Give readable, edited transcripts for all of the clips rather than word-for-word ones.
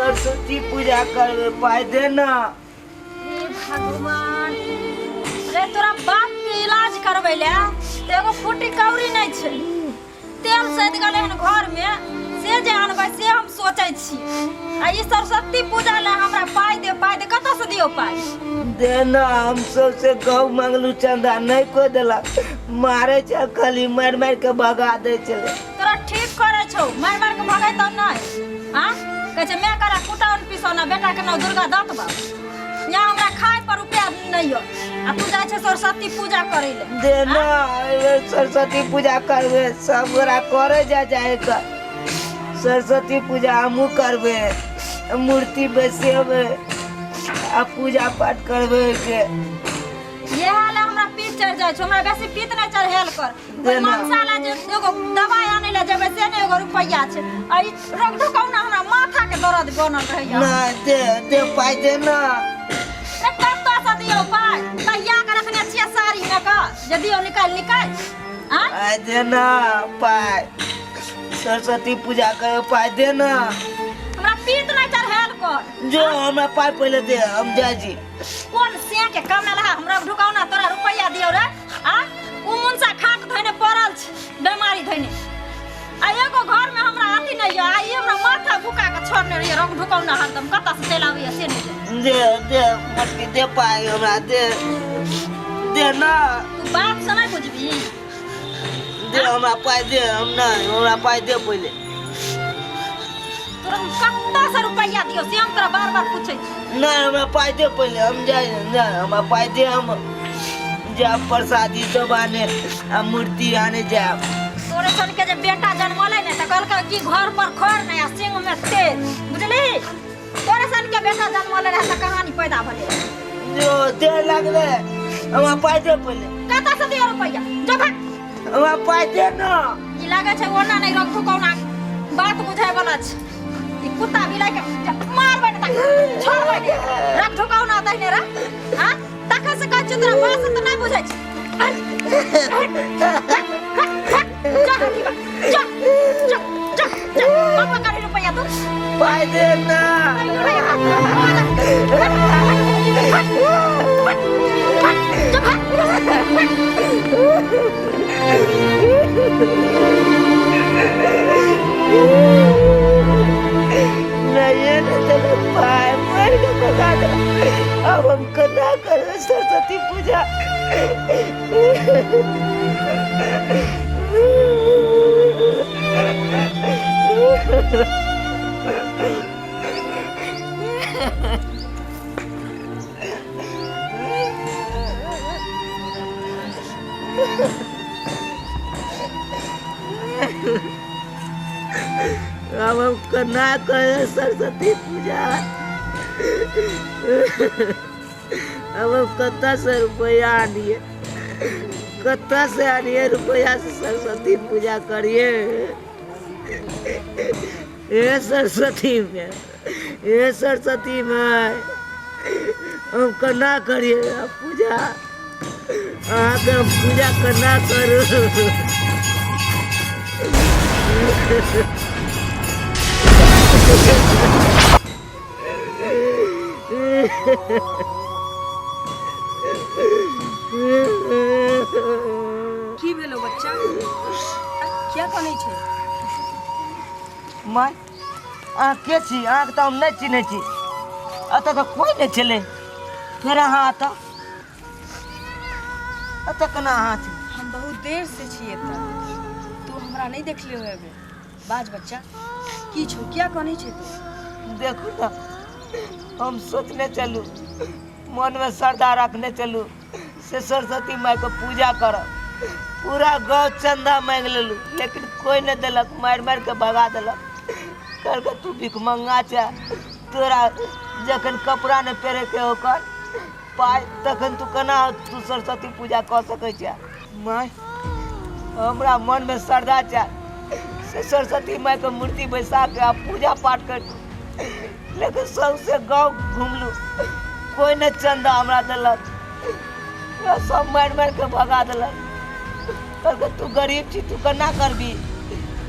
सरस्वती पूजा करबै, पाइ दे ना। हे भगवान रे, तोरा बाप के इलाज करबै ले तऽ एगो फूटी कौड़ी नहि छै। तेल सैद गेलै हन घर में, से जे आनबै से हम सोचै छी। आ ई सरस्वती पूजा ले हमरा पाइ दे, पाइ दे, कतऽ से दियौ पाइ? दे ना, हम सबसे गौ मांगलू चंदा, नहीं कोई देलक। मारे छै खाली, मारि मारि के भगा दै छलै। तोरा ठीक करै छौ, मारि मारि के भगैतौ नहि। हाँ, कहै छै मैं करा कुटाउन पिसौना, बेटा के नाम दुर्गा दत्त बाबू। यहाँ हमरा खाय पर रुपया नहीं हो आ तू जाइ छै सरस्वती पूजा करै ले। दे ना, एहिबेर सरस्वती पूजा करबै, सब गोरा करे जा जाए के। सरस्वती पूजा हमहूँ करबै, मूर्ति बैसेबै आ पूजा पाठ करबै के। इएह ले हमरा पीत चढ़ि जाइ छौ, हमरा बेसी पीत नहि चढ़ेल कर। देना। मनसा ला जे एगो दवाई आनै ला जेबै से नहि एगो रुपैआ छै। आ ई रोग ढुकौना हमरा माथा के दर्द बनल रहैया। ना दे दे पाइ दे ना। ए, कतऽ से दियौ पाइ? कहिया के रखने छियै साड़ी मे के जे दियौ निकालि निकालि? आँय? पाइ दे ना, पाइ, सरस्वती पूजा कर, पाइ दे ना। हमरा पीत नहि चढ़ेल कर। जो हमरा पाइ पहिले दे, हम जाइ छी। कोन से के कमेलहा हमरा ढुकौना तोरा रुपैआ दियौ रे? आ उ मुनसा खाट धोने पड़ल छै बेमारी धोने, आ एगो घर में हमरा अथी नहीं है। आ ई हमरा माथा भुका के छोड़ने रहिए रोग ढुकौना, हरदम कतऽ से चलि आबैया से नहीं जाने। दे दे मोटकी, दे पाइ हमरा, दे दे ना। तू बात से नहीं बुझबी। दे हमरा पाइ दे, हम नहीं, हमरा पाइ दे पहिले। तोरा हम कतऽ से रुपैआ दियौ से हम तोरा बार बार पूछै छी। नहीं, हमरा पाइ दे पहिले, हम जाय नहीं, हमरा पाइ दे, हम जायब प्रसादी सब आने आ मूर्ति आने जायब। तोरे सन के जे बेटा जन्मलै ने तऽ कहलकै कि घर पर खर नहि आ सिंह में तेल, बुझली? तोरे सन के बेटा जन्मलै रहै तऽ कहानी पैदा भेलै। जो दे लगले, हमरा पाइ दे पहिले। कतऽ से दियौ रुपैआ? जो भाग। हमरा पाइ दे ना। ई लागै छै ओना नहि रखू, कौना बात बुझै वाला छै। ई कुत्ता बिलाइ के मारबै ने तऽ छोड़बै ने। रख ढुकौना दहिने रे। हाँ, तखन से कहै छियौ तोरा बात तऽ नहि बुझै छै। जा हटी बा, जा जा जा जा, बाबा करे रुपैआ तू। पाइ दे ना। नहीं ने देलक पाइ, मारि के भगा देलक। अब हम केना करबै सरस्वती पूजा? अब हम केना करबै सरस्वती पूजा? अब हम कतऽसँ रुपैआ आनिए? कतऽसँ आनिए रुपैआ से सरस्वती पूजा करिए? हे सरस्वती में, हे सरस्वती माय, हम केना करिए अब पूजा? अहाँके हम पूजा केना करू? की भेलो बच्चा, किया कनै छै? माय, अहाँ के छी? अहाँके तऽ हम नहि चिन्है छी। एतऽ तऽ कोइ नहि छलै, फेर अहाँ एतऽ एतऽ केना अहाँ छी? हम बहुत देर से छी एतऽ, तू हमरा नहि देखले हेबे। बाज बच्चा, की छौ, किया कनै छै तू? देखू ने, हम सोचने चलू, मनमे श्रद्धा रखने चलू से सरस्वती मायके पूजा करब। पूरा गाँव चंदा मांगि लेलू, लेकिन कोई नहि देलक, मारि मारि के भगा देलक। कहलकै तू भिखमंगा छै, तोरा जखन कपड़ा नहि पहिरैके ओकर पाइ, तखन तू केना तू सरस्वती पूजा कऽ सकै छै? माय, हमरा मनमे श्रद्धा छै से सरस्वती मायके मूर्ति बैसा के आ पूजा पाठ कर, लेकिन सौंसे गाँव घुमलू, कोई नहि चंदा हमरा देलक, सब मारि मारि के भगा देलक। कहलकै तू गरीब छी, तू केना करबी?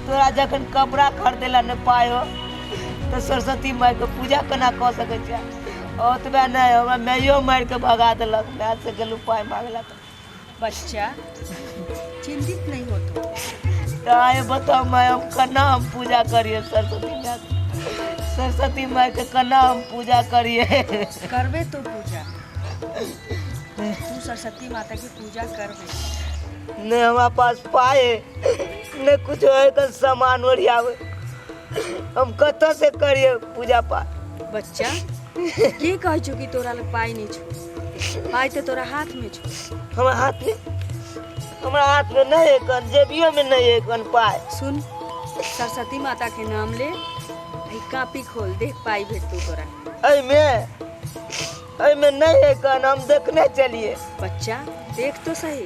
तोरा जखन कपड़ा खरीदै लए नहि पाइ हो, तऽ सरस्वती मायके पूजा केना कऽ सकै छियै? ओतबे नहि, हमरा माइयो मारिके भगा देलक। मायसँ गेलहुँ पाइ मांगला तऽ। बच्चा चिंतित नहीं हो तू। तऽ आइ बताउ माय, हम केना हम पूजा करियै सरस्वती मायके? सरस्वती मायके केना हम पूजा करियै? करबे तो पूजा, तू सरस्वती माता की पूजा करबे। नहि हमरा पास पाइ है, नहि कुछो है, के सामान ओरियाबै, हम कतऽ से करियै पूजा पाठ? बच्चा के कहै छौ कि तोरा लग पाइ नहीं छौ? पाइ तऽ तोरा हाथ में छौ। हमरा हाथ में? हमरा हाथ में नहीं है कन, जेबियो में नहीं है कन पाइ। सुन, सरस्वती माता के नाम ले, ई कापी खोल, देख पाइ भेटतौ तोरा। एहिमे एहिमे नहीं है कन, हम देखने चलिए। बच्चा देख तो सही।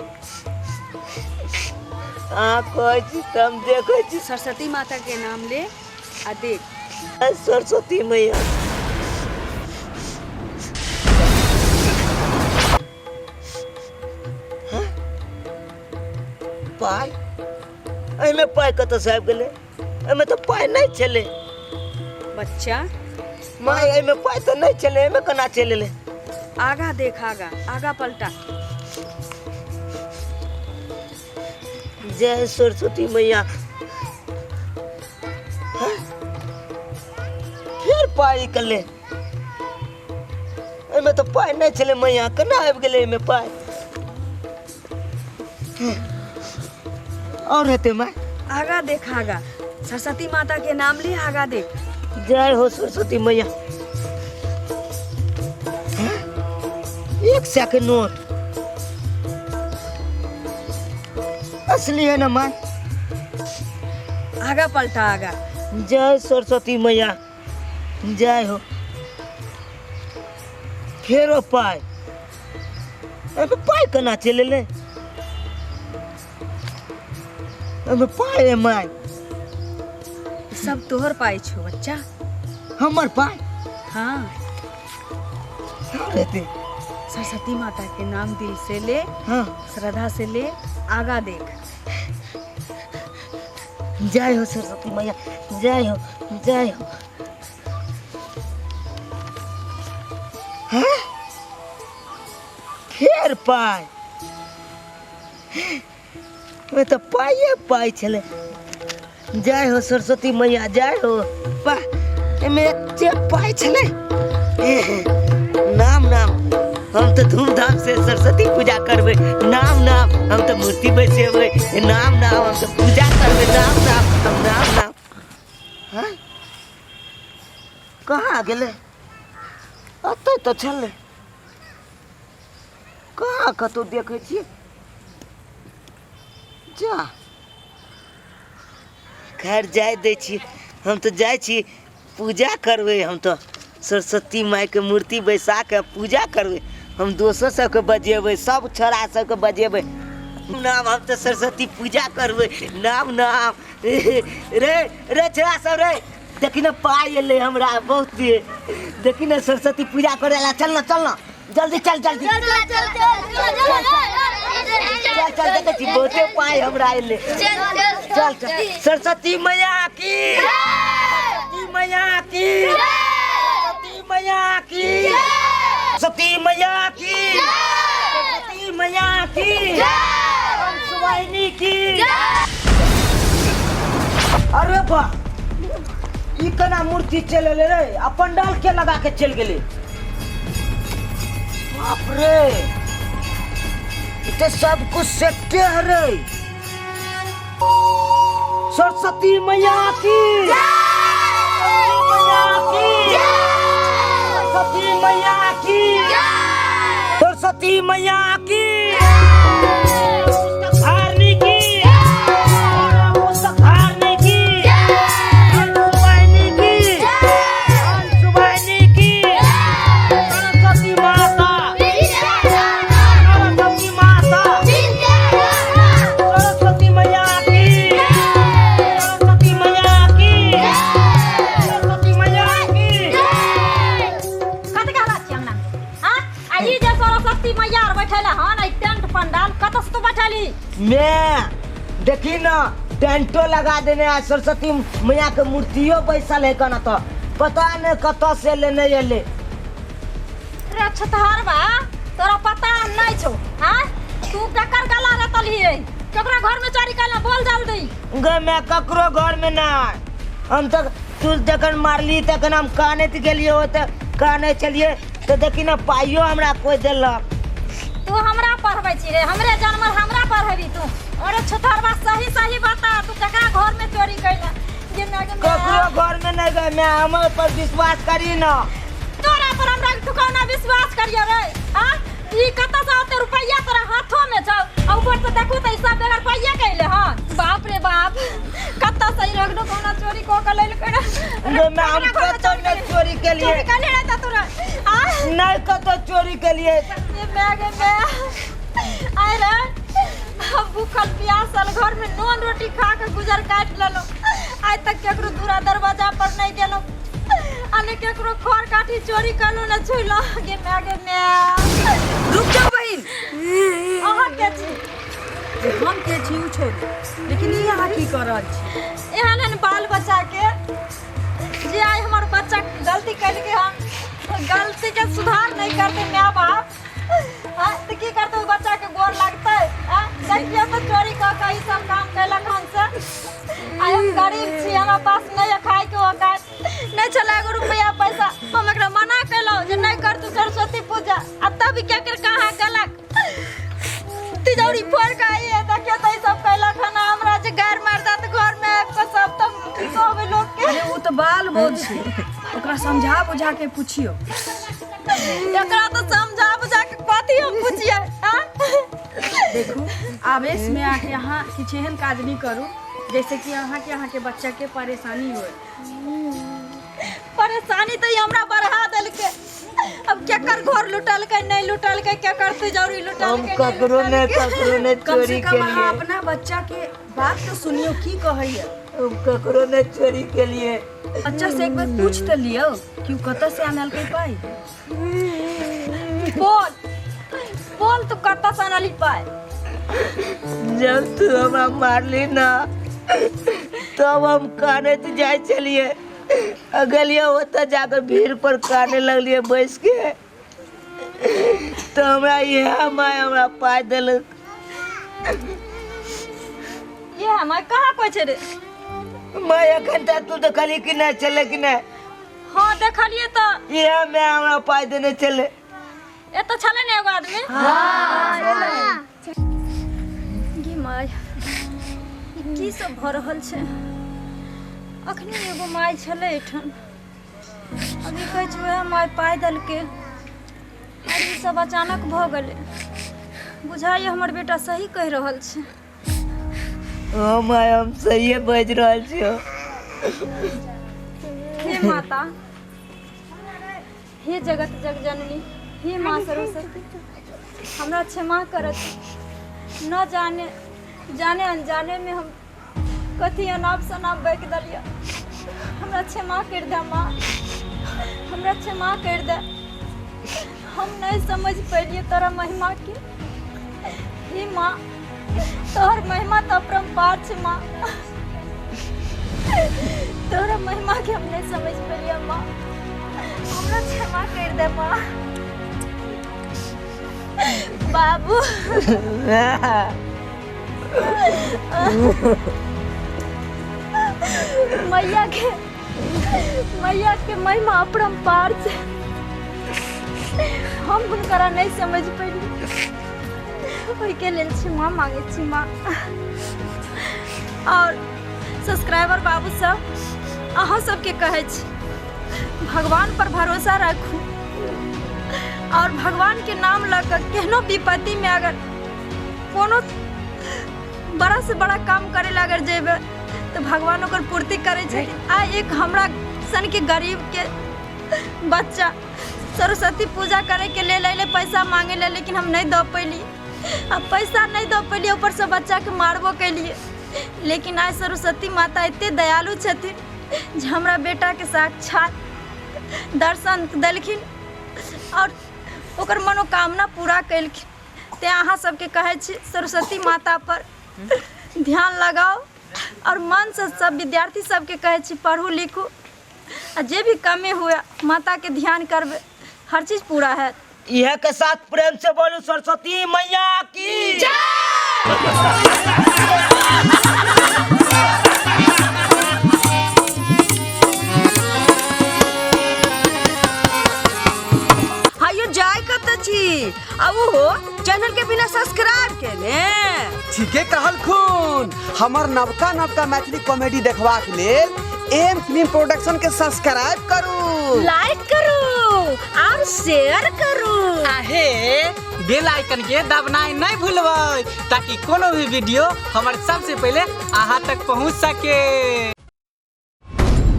अहाँ कहै छी तऽ हम देखै छी। सरस्वती माता के नाम ले आ देख। सरस्वती मैया। पाइ? एहिमे पाइ कतऽसँ आबि गेलै? एहिमे तऽ पाइ नहि छलै। बच्चा माय, एहिमे पाइ तऽ नहि छलै, एहिमे केना चलि एलै? आगा देख, आगा आगा पलटा। जय सरस्वती मैया। फेर पाइ निकललै। एहिमे तऽ पाइ नहि छलै मैया, केना आबि गेलै एहिमे पाइ? आओर हेतै माय? आगा देख, आगा, सरस्वती माता के नाम ले, आगा देख। जय हो सरस्वती मैया। 100 के नोट असली है ना माँ? आगा पलटा, आगा। जय सरस्वती मैया, जय हो। फेरो पाइ? एहिमे पाइ केना चलि एलै? एहिमे पाइ है माय? सब तोहर पाइ छौ बच्चा। हमर पाइ? हाँ। हेतै? सरस्वती माता के नाम दिल से ले। हाँ। श्रद्धा से ले, आगा देख। जय हो सरस्वती मैया, जय हो, जय हो। हाँ? फेर पाइ? ओहिमे तऽ पाइए पाइ छलै। जय हो सरस्वती मैया, जय हो। वाह, एहिमे एते पाइ छलै। नाम नाम, हम तऽ धूमधाम से सरस्वती पूजा करबै। नाम नाम, हम तऽ मूर्ति बैसेबै। नाम नाम, हम तऽ पूजा करबै। नाम नाम, हम नाम नाम। हाँ, कहाँ गेलै? एतऽ तऽ छलै, कहाँ कतहु देखै छियै। जा, खैर जाय दै छी, हम तऽ जाइ छी पूजा करबै। हम तऽ सरस्वती मायके मूर्ति बैसा कऽ पूजा करबै। हम दोसर सबके बजेबै, सब छोड़ा सबके बजेबै। नाम, हम तऽ सरस्वती पूजा करबै। नाम नाम। रे रे छोड़ा सब, रे देखी ने, पाइ एलै हमरा बहुत। देखी ने, सरस्वती पूजा करे ला। चल ना, चल ना, जल्दी चल, जल्दी चल, चल। देखै छी, बहुते पाइ हमरा एलै। चल चल। सरस्वती मैया की, सरस्वती मैया की, सरस्वती मैया की, सरस्वती मैया की, सरस्वती मैया की, सुवाहिनी की। अरे बा, ई केना मूर्ति चलि एलै रे? आ पंडाल के लगा के चलि गेलै? बाप रे, ई तऽ सब कुछ सेटे है रे। सरस्वती मैया की, मैया की, सरस्वती मैया की, सरस्वती मैया की, पुस्तक हारनी की, पुस्तक हारनी की, अंशुवाहिनी की, अंशुवाहिनी की, सरस्वती माता, सरस्वती माता, सरस्वती मैया की, सरस्वती मैया की, सरस्वती मैया की। कत कहला छी अंगना में? हाँ, आ ई जे सरस्वती मैया आर बैठल हन, ई टेंट पंडाल कतऽ से तू बैठली? मैं देखी ना, टेंटो लगा देने आ, सरस्वती मैया के मूर्तियो बैसल है कना। तो पता नहि कतऽ से लेने एलै। रे छतहरबा, तोरा पता नहि छौ? हाँ, तू ककर गला रतलियै? केकरा घर में चोरी कैला? बोल जल्दी। गे मैं ककरो घर में ना, हम तऽ तू जखन मारली तखन हम कानैत गेलियै, ओतऽ कानै छलियै तऽ देखी ने पाइयो हमरा कोइ देलक। तू हमरा पढ़बै छी रे? हमरे जानवर हमरा पढ़ेबी तू? अरे छुथरबा, सही सही बता, तू ककरा घर में चोरी कैला? गे माय, गे माय। ककरो घर में नहीं गए मैं, हमर पर विश्वास करी ना। तोरा पर हमरा ठुकौना विश्वास करियो रे? हाँ, ई कतऽ से ओते रुपैया तोरा हाथो में छौ? आ ऊपर से देखू तऽ ई सब बेगर पाइये कैले हन। बाप रे बाप, कतऽ से ई लोग ठुकौना चोरी कऽ के लेलकै रे? गे माय, हम ककरा घरमे कतौ चोरी नहीं कैले? चोरी के लिए। चोरी कैले रे तऽ तोरा आ नहीं, कतौ चोरी के लिए। ये मैं गे मैं आइ रे, हम भूखल प्यासल घर में नून रोटी खा के गुजर काटि लेलहुँ। आइ तक केकरो दूरा दरवाजा पर नहीं गेलहुँ आ ने केकरो खर काठी चोरी कयलहुँ ने छुलहुँ। गे माय, गे माय। रुक जाओ बहिन। अहाँ के छी? जे हम के छी उ छोड़ू, लेकिन ई अहाँ की कऽ रहल छी? एहन एहन बाल बच्चा के जे आइ हमर बच्चा गलती केलकै हन, गलती के सुधार नहीं करते माय बाप, आँय, तऽ की करतै? ओ बच्चा के गोर लगतै? आँय, देखियौ तऽ चोरी कऽ कऽ ई सब काम केलक हन से। आइ हम गरीब छी, हमरा पास नहि यऽ खायके औकात, नहि छलै एगो रुपैआ पैसा। हम एकरा मना केलहुँ जे नहि कर तू सरस्वती पूजा, आ तब ई केकर कहाँ गेलक, तिजौरी फोड़ के आई है। देखियौ तऽ ई सब केलक हन। हमरा जे गारि मारि देत घर मे आबि कऽ सब, तब की कहबै लोक के? अरे ओ तऽ बाल बोध छै, ओकरा समझा बुझा के पुछियौ। एकरा तऽ समझा बुझा के कथी हम पुछियै? आँय? देखू, आवेश में आके अहाँ किछु एहन काज नहि करू जैसे कि अहाँके अहाँके बच्चा के परेशानी होय। परेशानी तऽ ई हमरा बढ़ा देलकै। अब केकर घर लुटलकै, नहि लुटलकै, केकर तिजौरी हम लुटलकै, नहि ककरो नहीं, लुटलकै। ककरो नहीं कम से चोरी कम के अहाँ लिए। अपना बच्चा के बात तो सुनियो, की कहैया। हम ककरो नहीं चोरी के लिए। बच्चा से एक बार पूछ तो लियो कि उ कतऽ से आनलकै पाई। बोल, बोल, तू कतऽ से अनली पाइ? जब तू हमरा मारली ना तब हम कानैत जाइ छलियै, आ गेलियै ओतऽ जाकर भीड़ पर काने लगलियै बैस के, तऽ हमरा इएह माय हमरा पाइ देलक। ये हमरा कहाँ कोइ छै रे? माय, एखन तक तू देखली कि नहि छलै कि नहि? हाँ, देखलियै तऽ। इएह माय हमरा पाइ देने छलै। एतऽ छलै ने एगो आदमी? गे माय, ई की सब भऽ रहल छै? अखनी एगो माय छलै एहिठाम, अभी कहै छै उएह माय पाइ देलकै, आर ई सब अचानक भऽ गेलै। बुझाइए हमर बेटा सही कहि रहल छै। ओ माय, हम सहिए बाजि रहल छियौ। हे माता, हे जगत जग जननी, हे माँ सरस्वती, हमरा क्षमा करत। न जाने जाने अनजाने में हम कथी अनाप शनाप बकि देलियै। हमरा क्षमा कर दे माँ, हमरा क्षमा कर दे। हम नहीं समझ पैलियै तोरा महिमा के। हे माँ, तोहर महिमा तऽ अपरम्पार छै माँ। तोहरा महिमा के हम नहीं समझ पेलियै माँ, हमरा क्षमा कर दे माँ। बाबू, मैया के, मैया के महिमा अपरम्पार छै। हम हुनकरा नहीं समझ पेली, ओहिके लेल क्षमा मांगे छी माँ। और सब्सक्राइबर बाबू सब, अहाँ सबके कहै छी, भगवान पर भरोसा राखू और भगवान के नाम लऽ कऽ केहनो विपत्ति में अगर कोनो बड़ा से बड़ा काम करे ला अगर जेबै तऽ भगवान ओकर पूर्ति करै छथिन। आ एक हमरा सनके गरीब के बच्चा सरस्वती पूजा करे के लेल अयलै पैसा मांगे ला, लेकिन हम नहीं दऽ पैली। आ पैसा नहीं दऽ पैली, ऊपरसँ बच्चाके मारबो केलिए। लेकिन आइ सरस्वती माता एते दयालु छथिन जे हमरा बेटाके साक्षात दर्शन देलखिन और ओकर मनोकामना पूरा केलखिन। तेँ अहाँ सबके कहै छी, सरस्वती माता पर ध्यान लगाउ और मनसँ सब विद्यार्थी सबके कहै छी, पढ़ू लिखू। आ जे भी कमी हुए माताके ध्यान करबै, हर चीज पूरा हैत। इहे के साथ प्रेम से बोलू सरस्वती मैया की। हायो जाय कत छी आ ओहो चैनल के बिना सब्सक्राइब केने। ठीके कहलखुन, हमर नवका नवका मैथिली कॉमेडी देखबाक लेल एम फिल्म प्रोडक्शन के सब्सक्राइब करू, लाइक करू और शेयर करू। आहे बेल आइकन के दबनाइ नहीं भूलबै ताकि कोनो भी वीडियो हमर सबसे पहले अहाँ तक पहुँच सके।